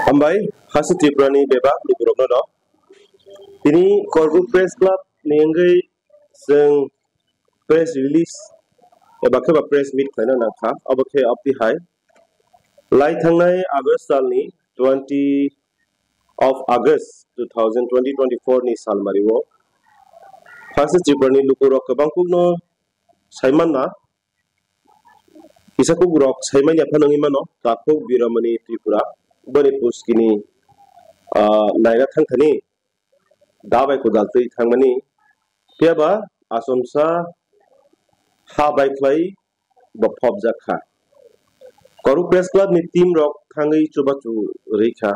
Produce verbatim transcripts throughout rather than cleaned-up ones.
Hambai, Hasi Tripura ni bebak lukurokno no. Tini Korbuk Press Club ni wngwi chwng press release eba khe ba press meet khlaina nangkha, obo khe aboni hai. Lai thangnai August salni twenty of August two thousand twenty twenty-four ni salmario Hasi Tripura ni lukurok kwbang kukno saimanna, kisa kukurok saimanya phano wngwi mano, Takhuk Biromani Tripura, boni puskini, ah, naina thangthani da bai kwdal twi thangmani, phiya ba achomsa ha bai khlai bo phobjak kha. Korbuk Press Club ni team rok thangwi chubachu rwi kha,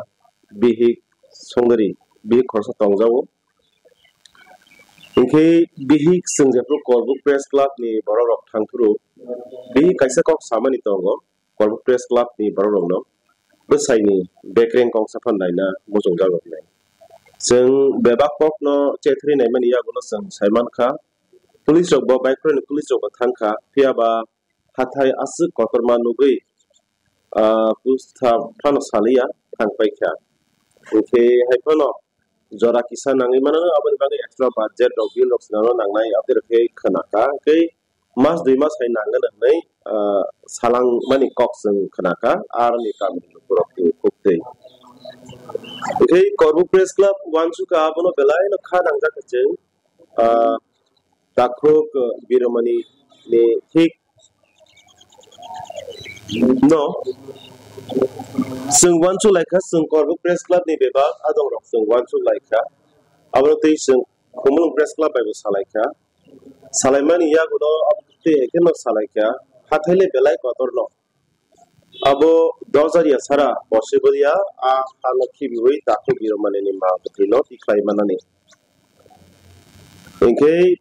bihik songdari, bihik khoroksa tongjago. Hinkhe bihik chwng jephru Korbuk Press Club ni borok rok thangphuru bihik kaisa kok samani tongo, Korbuk Press Club ni borok rokno bwsaini bekreng kok saphang naina muchungjak rok nai. Chwng bebak kokno chethri naimani yagulo chwng saimankha, police rok bo bike rokni police rok bo thangkha, phiya ba hathai aswk kotorma nugwi, ah, pusta phano saliya thangpaikha. Hinkhe hai phano jora kisa nangwi mano, aboni bagwi extra budget rok, bill rok swnamna nangnai, aboni bagwi khe khwnakha. Hinkhe mas dui mas hai nangani hinwi, ah, salangmani kok chwng khwnakha, aroni kamini lukurok twi khuktwi. Hinkhe Korbuk Press Club uansukha, abono belaino kha nangjak khe chwng, ah, Takhuk, ah, Biromani ni thik no chwng uansuk laikha, chwng Korbuk Press Club ni bebak adongrok chwng uansuk laikha, abono twi chwng Khumulwng Press Club bai bo salaikha. Salaimani yagulo twi hai kheno salaikha, hathai le belai kotorno. Abo dojar ya sara possible ya, a hano khibiwi Takhuk Biromani ni mang kwthwino tikhlai manani. Hinkhe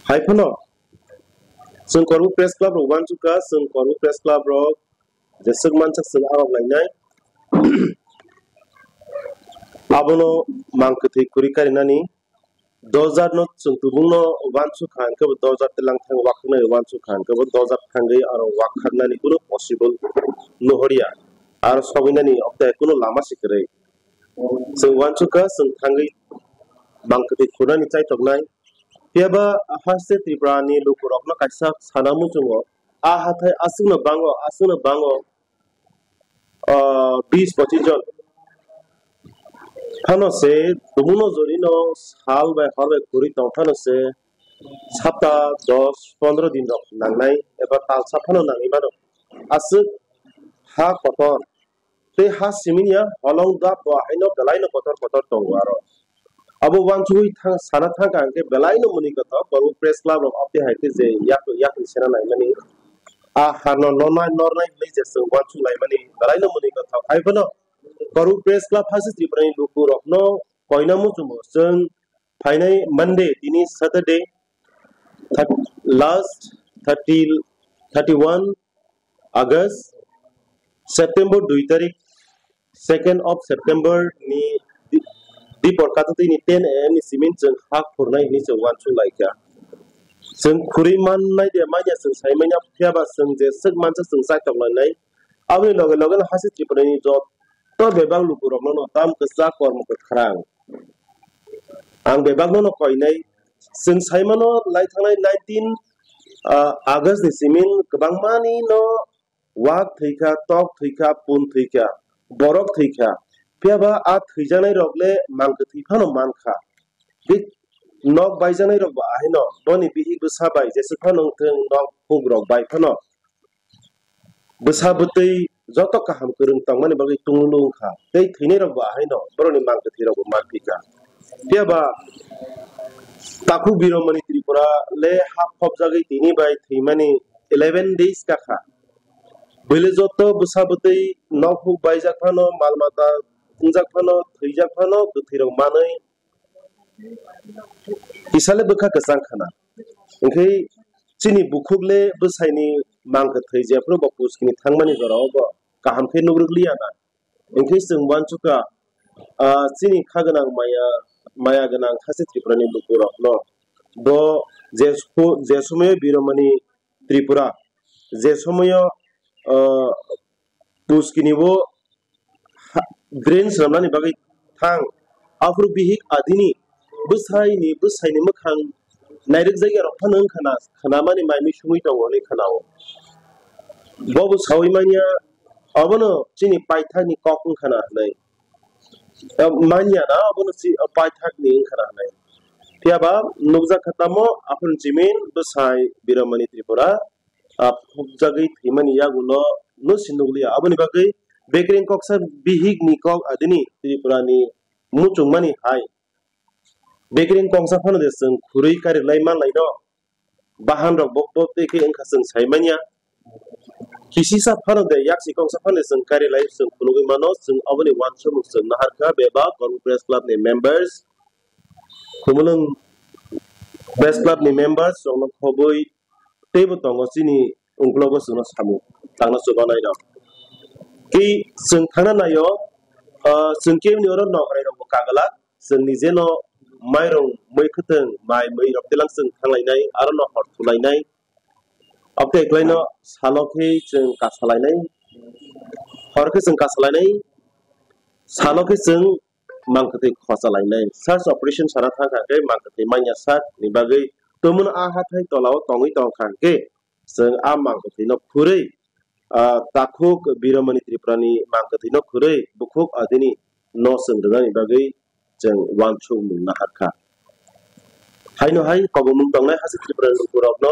hai phano chwng Korbuk Press Club rok uansukha, chwng Korbuk Press Club rok jeswk mansak chwng arok lainai. Abono mang kwthwi kwrwi karinani. Dojar no chwng tubung no uansukha hinkhe bo dojar tei langthang wakhaknai uansukha hinkhe bo dojar thangwi aro wakhaknani kunu possible nuhorya. Aro sobainani oktai kunu lama se kwrwi. Chwng uansukha chwng thangwi mang kwthwi khunani chaitoknai. Phiya ba haste Tripura ni lukurokno kaisa sana muchungo, a hathai aswkno bango, aswkno bango, ah, bis pochis jon. Phano se tubungno jorino sal bai hor bai kwrwi tong phano se sapta dos pondro din rok nangnai eba talsa phano nangwi mano. Aswk ha kotor tei ha simini ya holong dap bo haino belaino kotor kotor tongo aro. Abo uansugwi thang, sana thangkha hinkhe belaino mwnwi kotor, Korbuk Press Club rok aboni hai khe je yak, yakni sena naimani, a harno nornai, nornai hinwi je chwng uansuk laimani belaino mwnwi kotor. Hai phano Korbuk Press Club haste Tripura ni lukurokno koina muchungo chwng phainai Monday, tini Saturday, thir-, last thirty, thirty-one August, September dui tarik, second of September ni di-, dipor katatwi ni ten A M ni simin chwng ha khurnai hinwi chwng uansuk laikha. Chwng khurwi mannai de manya chwng sai manya, phiya ba chwng jeswk mansa chwng chaitok lainai. Aboni loge loge no haste Tripura ni joto bebak lukurokno no tam kwchak kormo kwkhrang. Ang bebakno no koinai. Chwng sai mano lai thangnai nineteen, ah, August ni simin kwbangmani no wak thwikha, tok thwikha, pun thwikha, borok thwikha. Phiya ba a thwijaknai rok le mang kwthwi phano mankha. Bi-, nok baijaknai rok bo ahaino boni bihik bwsa bai jeswk phano wngthwng, nok phuk rok bai phano bwsa bwtwi joto kaham kwrwng tongmani bagwi tunglu wngkha tei thwinairokbo ahaino borokni mang kwthwirokbo manphikha. Phiya ba Takhuk Biromani Tripura le ha phobjagwi tini bai thwimani eleven days kakha. Bwle joto bwsa bwtwi nok phuk baijak phano, mal mata wngjak phano, thwijak phano, kwthwirok manwi kisale bwkha kwchang khana. Hinkhe chini bukhuk le bwsaini mang kwthwi jephru bo puskini thangmani jorao bo kaham khe nugrwk liya na. Hinkhe chwng uansukha, ah, chini kha gwnang maya, maya gwnang haste Tripura ni lukurokno bo je spo-, je somoyo Biromani Tripura je somoyo, ah, puskini bo drain swnamnani bagwi thang. Aphuru bihik adini bwsaini, bwsaini mwkhang nairwkjakya rok phano wngkha na, khwnamani mai mui sumui tongo hwnwi khwnao. Bobo saui manya, obono chini paithakni kok wngkha na hwnwi. Manya na obono chi-, paithakni wngkha na hwnwi. Phiya ba nukjak kha tamo aphuru jimin bwsai Biramani Tripura, ah, phukjagwi thwimani yagulo no si nukliya. Aboni bagwi bekreng koksa bihikni kok adini Tripurani muchungmani hai. Bekreng kongsa phano de chwng khurui kari lai manlai no. Bahan rok bok bok tei khe wngkha chwng sai manya. Kisisa phano de yaksi kongsa phano de chwng kari lai chwng phunugwi mano, chwng aboni uansukmung chwng naharkha bebak Goro Press Club ni members, Khumulwng Press Club ni members chwngno khobwi teibo tongo chini ungklogo chwngno samung tangna chubanai rok. Tei chwng thangna naio, ah, chwng kebini oro nokrai rokbo kagalak, chwng nijeno mairung mui khwtwng mai mui rok tilang chwng thanglainai, aro no hor thulainai. Abtei kwlaino salo khe chwng kasalainai, hor khe chwng kasalainai, salo khe chwng mangkwtwi khosalainai. Search operation sana thangkha khe mangkwtwi manya sak ni bagwi tumung a hathai tolao tongwi tongkha khe chwng a mangkwtwino khurwi, ah, takhuk Biramani Tripurani mangkwtwino khurwi bukhuk adini no chwng rwnani bagwi chwng uansukmung naharkha. Haino hai kobomung tongnai hase Tripurani lukurokno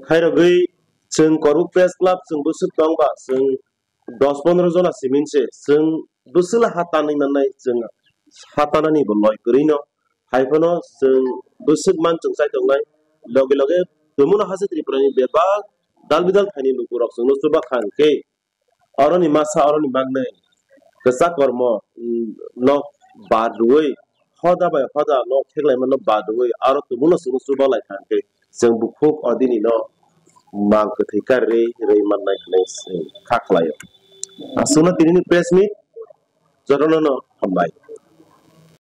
khairogwi chwng Koruk Press Club chwng bwswk tongba chwng dos pondro jona simin se chwng bwswla ha tanwi nannai chwng ha tanani bo loi kwrwi no. Hai phano chwng bwswk man chwng chai tongnai loge loge tumung hase Tripurani bebak dal bidal thaini lukurok chwngno chuba kha hwnkhe, oroni masa, oroni magnai kwchak kormo, mm, no bad rwui, hoda bai hoda no kheklai mano bad rwui, aro tumungno chwngno chuba lai kha hwnkhe, chwng bukhuk odini no mang kwthwi kar rwi rwi mannai hwnwi se kha khlaio. Aswkno tinini press meet, jotono no hambai.